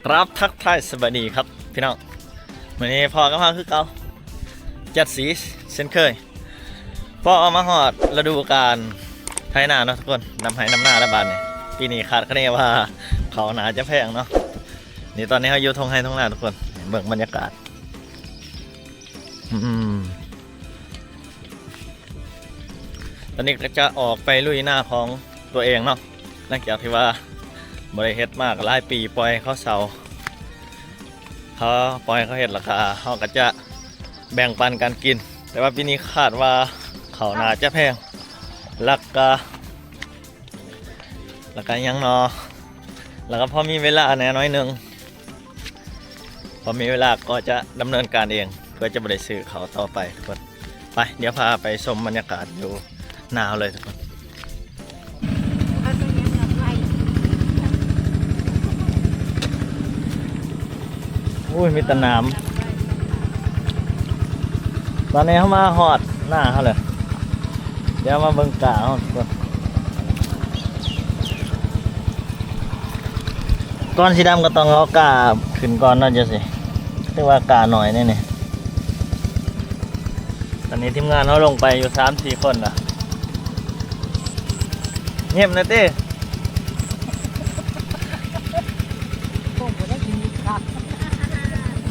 ครับ ทักทายสบายดีครับพี่น้อง มื้อนี้พ้อกับเฮาคือเก่า จัดสีเช่นเคย พ้อมาฮอดฤดูกาลไถนาเนาะทุกคน ดำไฮ่ดำนาแล้วบาดนี้ ปีนี้คาดคะเนว่าข้าวน่าจะแพงเนาะ นี่ตอนนี้เฮาอยู่ท่งไฮ่ท่งนาทุกคน เบิ่งบรรยากาศ อืม ตอนนี้ก็จะออกไปลุยนาของตัวเองเนาะ หลังจากที่ว่าบ่ได้เฮ็ดมาก็หลายปี ปล่อยให้เขาเซา เขาปล่อยให้เขาเฮ็ด แล้วก็เฮาก็จะแบ่งปันกันกิน แต่ว่าปีนี้คาดว่าข้าวน่าจะแพง แล้วก็ แล้วก็หยังน้อ แล้วก็พอมีเวลาแหน่น้อยหนึ่ง พอมีเวลาก็จะดำเนินการเอง เพื่อจะบ่ได้ซื้อข้าวต่อไปทุกคน ไป เดี๋ยวพาไปชมบรรยากาศอยู่นาเลยทุกคน โอ้ย มีแต่น้ำ ตอนนี้เฮามาฮอดนาเฮาแล้ว เดี๋ยวมาเบิ่งกล้าเฮาก่อน ก่อนสิดำก็ต้องเอากล้าขึ้นก่อนเนาะ จั่งซี้ แต่ว่ากล้าน้อยแน่นี่ ตอนนี้ทีมงานเฮาลงไปอยู่สามสี่คนละ เงียบหน่อยติ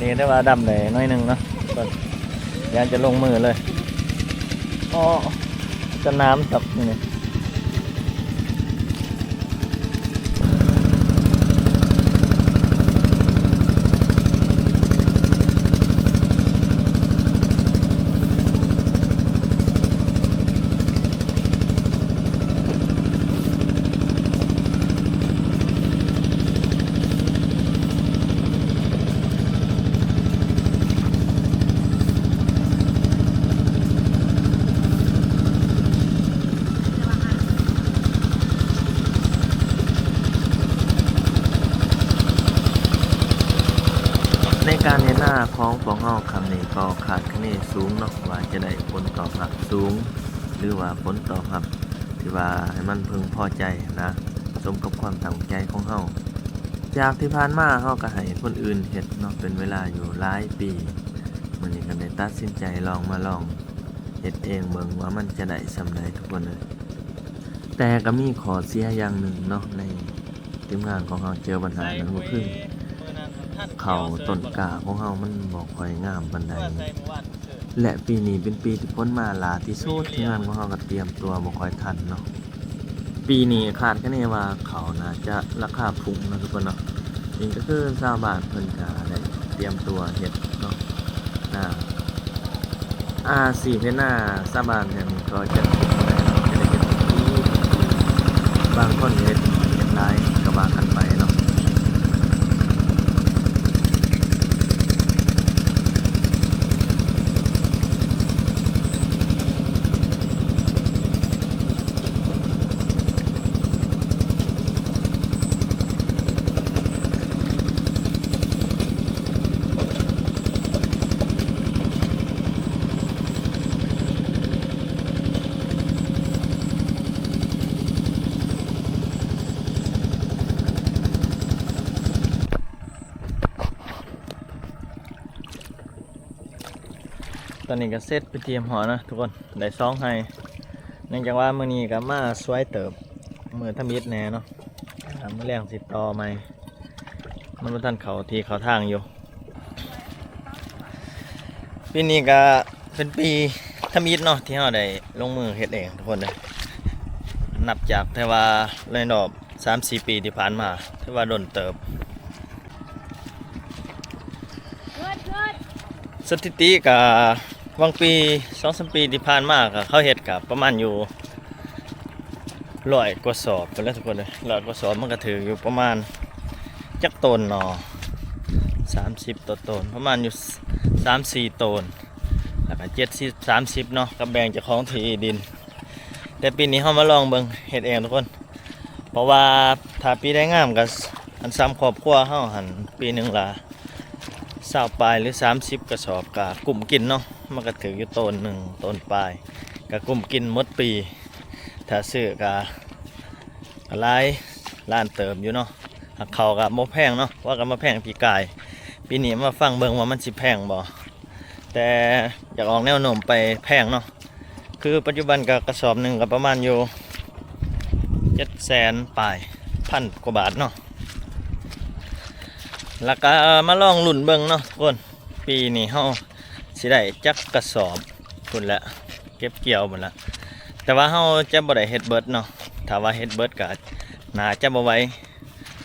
นี่ได้ว่าดำได้น้อยหนึ่งเนาะ ก่อน อยากจะลงมือเลย อ้อ จะน้ำจับนี่ ในการเฮ็ดนาของพวกเฮาครั้งนี้ก็คาดคะเนสูงเนาะ ว่าจะได้ผลตอบรับสูง หรือว่าผลตอบรับที่ว่าให้มันพึงพอใจนะ สมกับความตั้งใจของเฮา จากที่ผ่านมาเฮาก็ให้คนอื่นเฮ็ดเนาะ เป็นเวลาอยู่หลายปี มื้อนี้ก็ได้ตัดสินใจลองมาลองเฮ็ดเองเบิ่งว่ามันจะได้ส่ำใดทุกคนเอ้ย แต่ก็มีข้อเสียอย่างหนึ่งเนาะ ในทีมงานของเฮาเจอปัญหานั้นก็คือ ข้าวต้นกล้าของเฮามันบ่ค่อยงามปานใด และปีนี้เป็นปีที่ฝนมาหลาที่สุด ทีมงานของเฮาก็เตรียมตัวบ่ค่อยทันเนาะ ปีนี้คาดคะเนว่าข้าวน่าจะราคาพุ่งเนาะทุกคนเนาะ นี่ก็คือชาวบ้านเพิ่นก็ได้เตรียมตัวเฮ็ดเนาะ นา อาชีพเฮ็ดนาชาวบ้านแถวนี้ก็จะ จะได้เฮ็ดทุกปี บางคนเฮ็ด เฮ็ดหลายก็ว่ากันไปเนาะ ตอนนี้ก็เสร็จไปเตรียมหอนะทุกคน ได้สองไฮ่ เนื่องจากว่ามื้อนี้ก็มาสวยเติบ มื้อทำอิฐแหน่เนาะ อ่า มื้อแลงสิต่อใหม่ มันบ่ทันเข้าที่เข้าทางอยู่ ปีนี้ก็เป็นปีทำอิฐเนาะ ที่เฮาได้ลงมือเฮ็ดเองทุกคนเด้อ นับจากแต่ว่าในรอบสามสี่ปีที่ผ่านมา ถือว่าโดนเติบ สถิติก็หว่างปีสองสามปีที่ผ่านมาก็เขาเฮ็ดก็ประมาณอยู่ร้อยกว่าสอบพู้นแหละทุกคนเอ้ย ร้อยกว่าสอบ มันก็ถืกอยู่ประมาณจักโตนเนาะ สามสิบต่อโตน ประมาณอยู่สามสี่โตน แล้วก็เจ็ดสิบ สามสิบเนาะ กับแบ่งเจ้าของที่ดิน แต่ปีนี้เฮามาลองเบิ่งเฮ็ดเองทุกคน เพราะว่าถ้าปีใดงามก็ อันส่ำครอบครัวเฮาหั่น ปีหนึ่งละซาวปลายหรือสามสิบกระสอบ ก็กุ้มกินเนาะ มันก็ถืกอยู่โตนหนึ่ง โตนปลาย ก็กุ้มกินหมดปี ถ้าซื้อก็ ก็หลายล้านเติบอยู่เนาะ ເຂົ້າກໍບໍ່ແພງເນາະ ວ່າກັນວ່າແພງປີກາຍ ປີນີ້ມາຟັງເບິ່ງວ່າມັນຊິແພງບໍ່ ແຕ່ຢາກອອກແນວໂນ້ມໄປແພງເນາະ ຄືປັດຈຸບັນກໍກະສອບໜຶ່ງກໍປະມານຢູ່ເຈັດແສນປາຍພັນກວ່າບາດເນາະ ແລ້ວກໍມາລອງລຸ້ນເບິ່ງເນາະທຸກຄົນ ປີນີ້ເຮົາຊິໄດ້ຈັກກະສອບພຸ້ນແຫຼະ ເກັບກ່ຽວພຸ້ນລະ ແຕ່ວ່າເຮົາຈະບໍ່ໄດ້ເຮັດເບິດເນາະ ຖ້າວ່າເຮັດເບິດກໍໜ້າຈະບໍ່ໄຫວ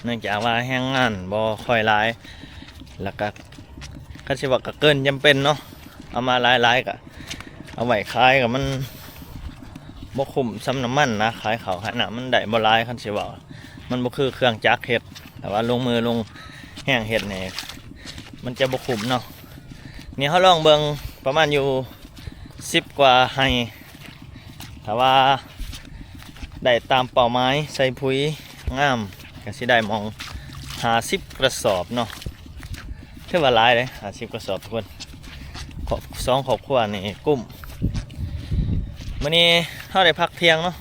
ເນື່ອງຈາກວ່າແຮງງານບໍ່ຄ່ອຍຫຼາຍ ແລ້ວກະຄັນຊິເວົ້າກະເກີນຈຳເປັນເນາະ ເອົາມາຫຼາຍໆກະເອົາໄວ້ຂາຍກະມັນບໍ່ຄຸ້ມສ່ຳນ້ຳມັນນະ ຂາຍເຂົ້າຂາຍນ້ຳມັນໄດ້ບໍ່ຫຼາຍ ຄັນຊິເວົ້າມັນບໍ່ຄືເຄື່ອງຈັກເຮັດ ແຕ່ວ່າລົງມືລົງແຮງເຮັດນີ້ມັນຈະບໍ່ຄຸ້ມເນາະ ນີ້ເຮົາລອງເບິ່ງປະມານຢູ່ສິບກວ່າໄຮ່ ຖ້າວ່າໄດ້ຕາມເປົ້າໝາຍ ໃສ່ປຸ໋ຍງາມ ກໍຊິໄດ້ໝ່ອງຫ້າສິບກະສອບເນາະ ຖືວ່າຫຼາຍເດ້ ຫ້າສິບກະສອບທຸກຄົນ ຄອບ ສອງຄອບຄົວນີ້ກຸ້ມ ມື້ນີ້ເຮົາໄດ້ພັກທ່ຽງເນາະ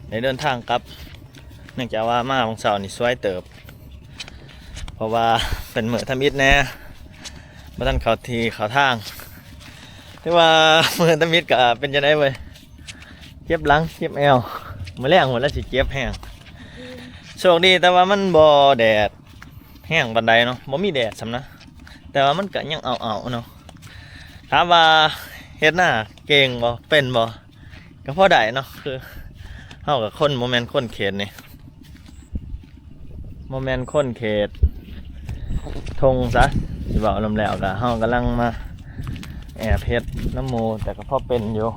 ໄດ້ເດີນທາງກັບ ເນື່ອງຈາກວ່າມາມື້ເຊົ້ານີ້ສວຍເຕີບ ເພາະວ່າເປັນມື້ທຳອິດແດ່ ບໍ່ທັນເຂົ້າທີ່ເຂົ້າທາງ ຖືວ່າມື້ທຳອິດກໍເປັນຈັ່ງໃດເວີຍ ເຈັບຫຼັງເຈັບແອວ ມື້ແລງພຸ້ນລະຊິເຈັບແຮງ ໂຊກດີແຕ່ວ່າມັນບໍ່ແດດແຮງປານໃດເນາະ ບໍ່ມີແດດສ່ຳນະ ແຕ່ວ່າມັນກໍຍັງເອົາໆເນາະ ຖາມວ່າເຮັດນາເກັ່ງບໍ່ ເປັນບໍ່ ກໍພໍໄດ້ເນາະ ຄືເຮົາກໍຄົນ ບໍ່ແມ່ນຄົນເຂດນີ້ ບໍ່ແມ່ນຄົນເຂດທົ່ງຊະ ຊິເວົ້າລຳແລ້ວກໍເຮົາກຳລັງມາແອບເຮັດນຳໝູ່ ແຕ່ກໍພໍເປັນຢູ່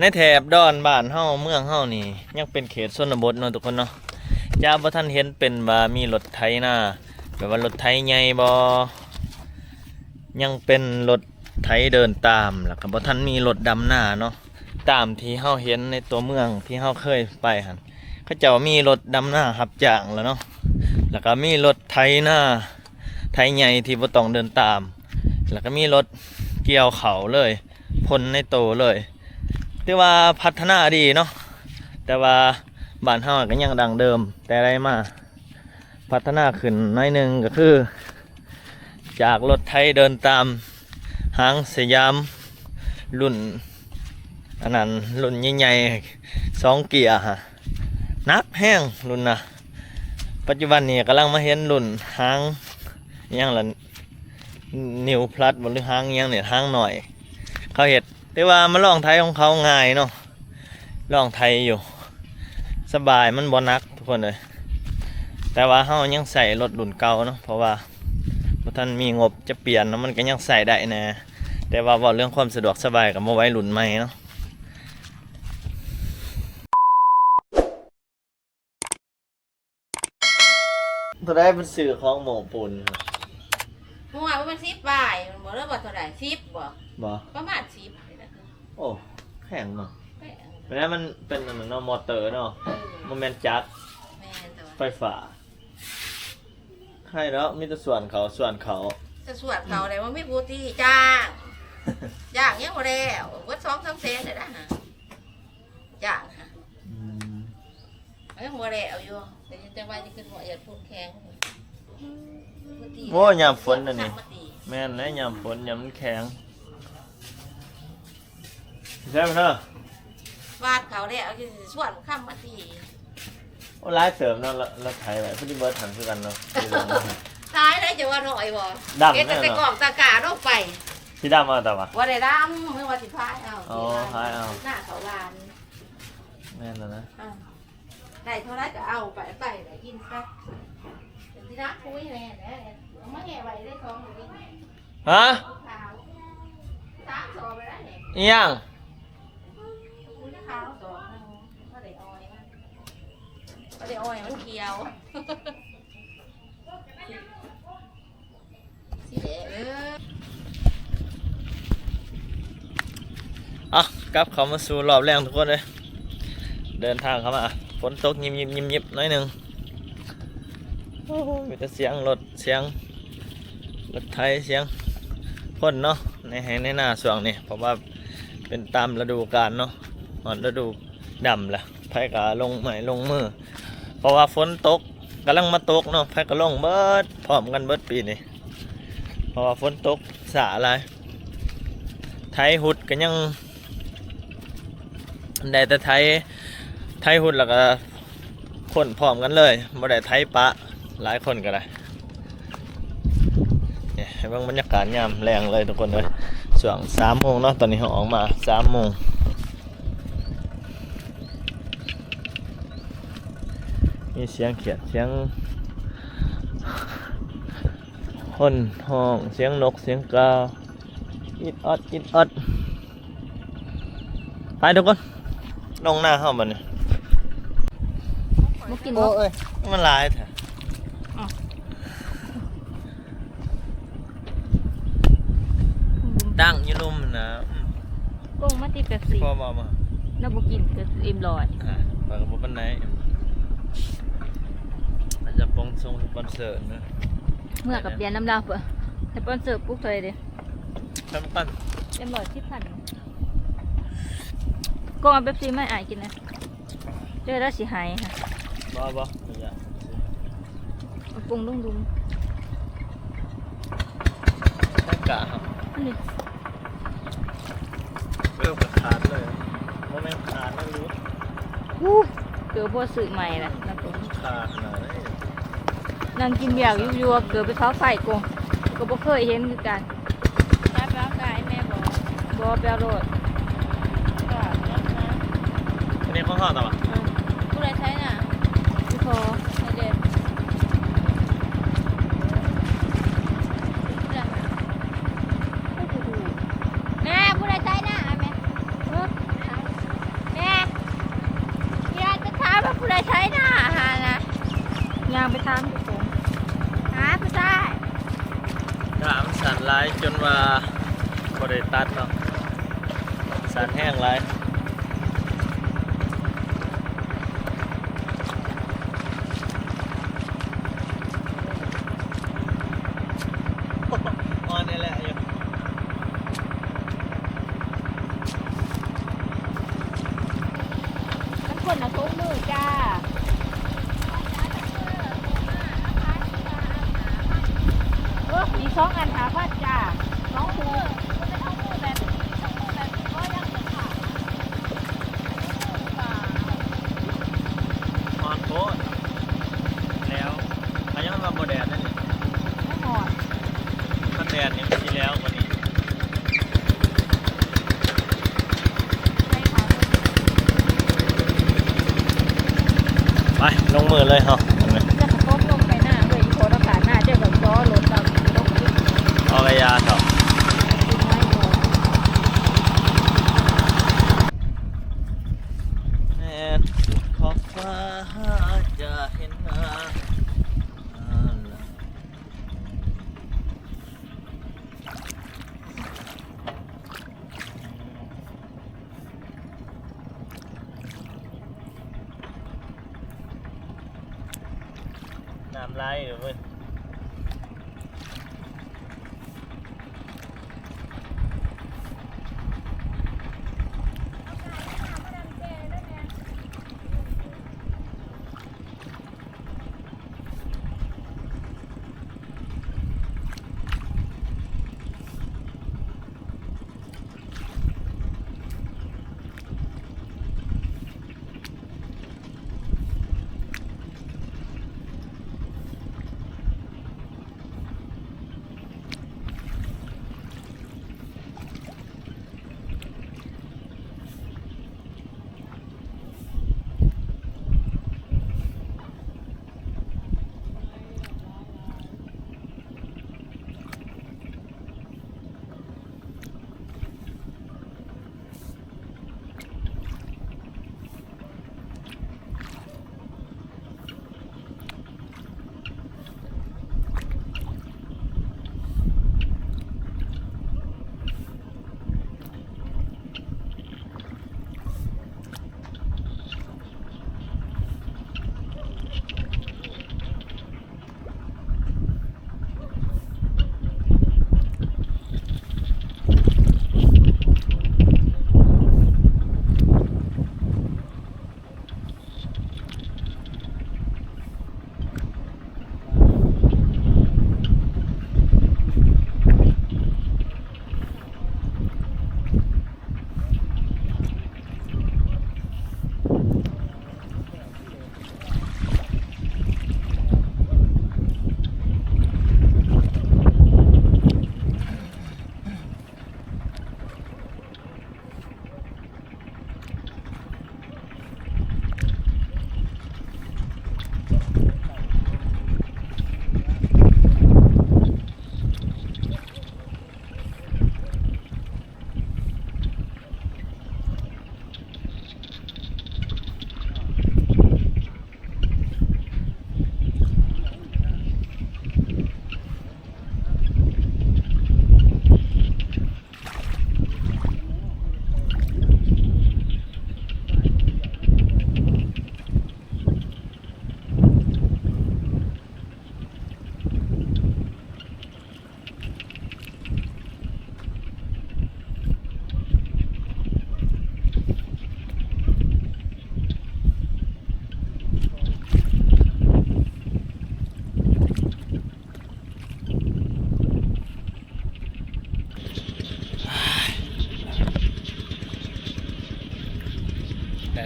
ໃນແຖບດອນບ້ານເຮົາເມືອງເຮົານີ້ ຍັງເປັນເຂດຊົນນະບົດເນາະທຸກຄົນເນາະ ຈະບໍ່ທັນເຫັນເປັນວ່າມີລົດໄຖນາ ແບບວ່າລົດໄຖໃຫຍ່ບໍ່ ຍັງເປັນລົດໄຖເດີນຕາມ ແລ້ວກໍບໍ່ທັນມີລົດດຳນາເນາະ ຕາມທີ່ເຮົາເຫັນໃນຕົວເມືອງທີ່ເຮົາເຄີຍໄປຫັ້ນ ເຂົາເຈົ້າມີລົດດຳນາຮັບຈ້າງແລ້ວເນາະ ແລ້ວກໍມີລົດໄຖນາ ໄຖໃຫຍ່ທີ່ບໍ່ຕ້ອງເດີນຕາມ ແລ້ວກໍມີລົດກ່ຽວເຂົ້າເລີຍ ພົ່ນໃນໂຕເລີຍ ຖືວ່າພັດທະນາດີເນາະ ແຕ່ວ່າບ້ານເຮົາກໍຍັງດັ້ງເດີມແຕ່ໃດມາ ພັດທະນາຂຶ້ນໜ້ອຍໜຶ່ງ ກໍຄືຈາກລົດໄຖເດີນຕາມຫາງສະຫຍາມ ລຸ້ນອັນນັ້ນ ລຸ້ນໃຫຍ່ໆ ສອງເກຍຫະ ໜັກແຮງລຸ້ນນະ ປັດຈຸບັນນີ້ກຳລັງມາເຫັນລຸ້ນຫາງ ອີຫຍັງລະ ນິວພລັສບໍ່ ຫຼືຫາງອີຫຍັງນີ້ ຫາງນ້ອຍ ເຂົາເຮັດ ແຕ່ວ່າມາລອງໄຖຂອງເຂົາງ່າຍເນາະ ລອງໄຖຢູ່ ສະບາຍ ມັນບໍ່ໜັກທຸກຄົນເອີຍ ແຕ່ວ່າເຮົາຍັງໃຊ້ລົດລຸ້ນເກົ່າເນາະ ເພາະວ່າບໍ່ທັນມີງົບຈະປ່ຽນເນາະ ມັນກໍຍັງໃຊ້ໄດ້ແດ່ ແຕ່ວ່າເວົ້າເລື່ອງຄວາມສະດວກສະບາຍກໍບໍ່ໄຫວລຸ້ນໃໝ່ເນາະ. ເທົ່າໃດມັນຊື້ຂອງໂມ້ປູນ? ຫົວມັນສິບປາຍ ມັນບໍ່ໄດ້ວ່າເທົ່າໃດ ສິບບໍ່? ບໍ່ ປະມານສິບນີ້ແຫຼະ. ໂອ້ ແພງເນາະ. ແພງ ແຕ່ມັນເປັນອັນນັ້ນເນາະ ມໍເຕີເນາະ. ເອີ ບໍ່ແມ່ນຈັກ. ແມ່ນ ແຕ່ວ່າໄຟຟ້າ. ໃຄດອກ ມີແຕ່ສວນເຂົ້າ ສວນເຂົ້າ ແຕ່ສວນເຂົ້າໄດ້ ບໍ່ມີຜູ້ຕີຈ້າງ ຈ້າງຍັງບໍ່ແລ້ວ ເບິດສອງສາມແສນແລ້ວນະ ຈ້າງຫະ. ອືມ ມັນຍັງບໍ່ແລ້ວຢູ່ ແຕ່ຍັງຈັກວ່າຈະຂຶ້ນຫົວຢາດປູນແຂງ. ໂອ້ຍ ຍາມຝົນອັນນີ້ ແມ່ນແຫຼະ ຍາມຝົນ ຍາມມັນແຂງ. ແຊວເດີ ວາດເຂົາແລ້ວ ຊິຊວນຄຳມາຕີ. ໂອ້ ຫຼາຍເຕີບເນາະ ລະ ລະໄຖໄວ້ ພໍດີເບິດຫັ້ນຄືກັນເນາະ. ຫຼາຍໄດ໋ ຈະວ່າໜ້ອຍບໍ່? ດຳ ເຮັດຕັ້ງແຕ່ ແນ່ນອນ ກອງຕະກາລົງໄປ. ຊິດຳເອົາຕາວ່າ ບໍ່ໄດ້ດຳ ເພິ່ນວ່າຊິພາຍເອົາ. ອໍ ຊິພາຍເອົາ ໜ້າເຂົາວານ. ແມ່ນແລ້ວນະ. ອ່າ ໄດ້ເທົ່າໃດກໍເອົາໄປ ໄປໄດ້ກິນໄປ. ຊິນັບຄຸຍແນ່ແຫຼະ ເອົາມາແຫ່ໄວ້ໄດ້ສອງມື້ນີ້. ຮະ? ຂາວ ສາມສອບໄປໄດ້ແຫຼະ. ອີຫຍັງ? ຂາວສອບໜຶ່ງ ບໍ່ໄດ້ອ້ອຍມັນ ບໍ່ໄດ້ອ້ອຍມັນຂຽວ. ຊິແຫຼະ ເອີ ເອົາ ກັບເຂົ້າມາສູ່ລອບແລງທຸກຄົນເອີຍ. ເດີນທາງເຂົ້າມາ ຝົນຕົກຍິບໆໆໜ້ອຍໜຶ່ງ. ໂອ້ ມີແຕ່ສຽງລົດ ສຽງລົດໄຖ ສຽງຄົນເນາະ ໃນໄຮ່ໃນນາຊ່ວງນີ້ ເພາະວ່າເປັນຕາມລະດູການເນາະ ຮອດລະດູດຳລະ. ໃຜກໍລົງໄມ້ລົງມື ເພາະວ່າຝົນຕົກ ກຳລັງມາຕົກເນາະ ໃຜກໍລົງເບິດ ພ້ອມກັນເບິດປີນີ້ ເພາະວ່າຝົນຕົກຊ້າຫຼາຍ ໄຖຫຸດກໍຍັງ ໄດ້ແຕ່ໄຖ ໄຖຫຸດແລ້ວກໍຄົນພ້ອມກັນເລີຍ ບໍ່ໄດ້ໄຖປະ ຫຼາຍຄົນກໍໄດ້. ນີ້ໃຫ້ເບິ່ງບັນຍາກາດຍາມແລງເລີຍທຸກຄົນເອີຍ ຊ່ວງສາມໂມງເນາະ ຕອນນີ້ເຮົາອອກມາສາມໂມງ ມີສຽງຂຽດ ສຽງຄົນຮ້ອງ ສຽງນົກ ສຽງກາ ອິດອອດ ອິດອອດ. ໄປທຸກຄົນ ລົງນາເຮົາບັດນີ້ ບໍ່ກິນບໍ່? ໂອ້ຍ ມັນຫຼາຍແທ້ ອ້າວ ຕັ້ງຢູ່ລຸ່ມນະ ອືມ ກົງມາຕິເປັບຊີ ພໍບໍ່ມາ ລາວບໍ່ກິນກໍເອັມຮ້ອຍ ອ່າ ຂ້ອຍກໍບໍ່ປານໃດ ອາດຈະປົງສົ່ງສະປອນເຊີນະ ເມື່ອກັບ ປ່ຽນນຳລາວ ສະປອນເຊີປຸກເທົ່າໃດເດ? ສຳຄັນ ເອັມຮ້ອຍສິບພັນ ກໍເອົາເປັບຊີມາໃຫ້ອ້າຍກິນນະ ເຈົ້າລາວຊິໃຫ້ຫະ ບໍ່ ບໍ່ ບໍ່ຢາກ ເອົາປຸງລຸງດຸມ ແຕ່ກະ ອັນນີ້ ເອີ ກະຂາດເລີຍ ບໍ່ແມ່ນຂາດ ມັນຫຼຸດ ອູ້ ເກີບບໍ່ຊື້ໃໝ່ລະ ຂາດນະ ນັ່ງກິນບຽກຢູ່ ເກີບໄປເຜົາໄຟກົງ ກໍບໍ່ເຄີຍເຫັນຄືກັນ. ໄປເອົາກາຍແມ່ບໍ່? ບໍ່ ໄປເອົາໂລດ. ອັນນີ້ຂອງເຮົາຕະຫວາ? ເອີ ຜູ້ໃດໃຊ້ນະ? ອີ່ພໍ່. ໃຊ້ເດ. ແມ່ ຜູ້ໃດໃຊ້ນະ? ແມ່ ເອີ ແມ່ ຢ່າໄປຖາມວ່າຜູ້ໃດໃຊ້ນະ ຫານະ ຍ່າງໄປຖາມເຈົ້າຂອງ ຫາຜູ້ຊາຍ. ກະມັນສັ່ນຫຼາຍຈົນວ່າບໍ່ໄດ້ຕັດເນາະ ສັ່ນແຮງຫຼາຍ. ອ່ອນແອແລະຢູ່. ມັນຄົນລະຖົງມືຈ້າ. ເອີ ມີສອງອັນຫ້າພັນຈ້າ ສອງຄູ່. ຮ້ອນໂພດແລ້ວ ກະຍັງວ່າບໍ່ແດດເດ້ນີ້ ບໍ່ຮ້ອນ ຄັນແດດນີ້ມັນຊິແລ້ວກວ່ານີ້. ໄປ ລົງມືເລີຍເຮົາ ເຈົ້າກໍຕົກລົງໄປໜ້າເລີຍ ອີ່ພໍ່ ເຈົ້າກະໜ້າ ເຈົ້າກໍຈໍລົດເຈົ້າລົງອີກ ເອົາກະຢ່າເຖາະ. ແມ່ນ ຂອບຟ້າຈະເຫັນໜ້າ. ນ້ຳໄຫຼເວີຍ. ເ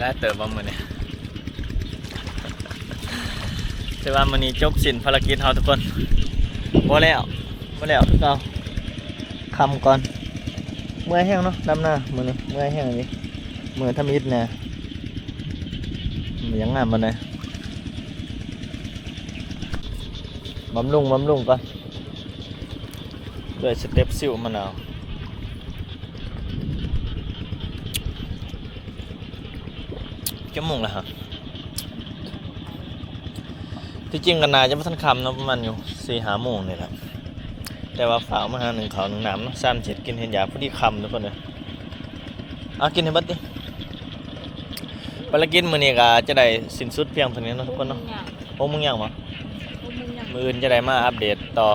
ຫຼາຍເຕີບບໍ່ມື້ນີ້? ແຕ່ວ່າມື້ນີ້ຈົບສິ້ນພາລະກິດເຮົາທຸກຄົນ. ບໍ່ແລ້ວ ບໍ່ແລ້ວຄືເກົ່າ. ຄ່ຳກ່ອນ. ເມື່ອຍແຮງເນາະ ດຳນາມື້ນີ້ ເມື່ອຍແຮງອີ່ຫຼີ. ເມື່ອຍທຳອິດແດ່ ບໍ່ຢາກງາມປານໃດ. ບຳລຸງ ບຳລຸງກ່ອນ ດ້ວຍສະເຕັບຊິວມະນາວ. ຈັກໂມງແລ້ວຫະ? ທີ່ຈິງກໍໜ້າຈະບໍ່ທັນຄ່ຳເນາະ ປະມານຢູ່ສີ່ຫ້າໂມງນີ້ແຫຼະ. ແຕ່ວ່າຟ້າວມາຫາໜຶ້ງເຂົ້າໜຶ້ງນ້ຳເນາະ ສາມເຈັດ ກິນເຮັດຢາກພໍດີຄ່ຳທຸກຄົນເອີຍ. ເອົາ ກິນໃຫ້ເບິດຕິ. ພາລະກິດມື້ນີ້ກໍຈະໄດ້ສິ້ນສຸດພຽງເທົ່ານີ້ເນາະທຸກຄົນເນາະ. ຫົກໂມງແລງບໍ່? ມື້ອື່ນຈະໄດ້ມາອັບເດດຕໍ່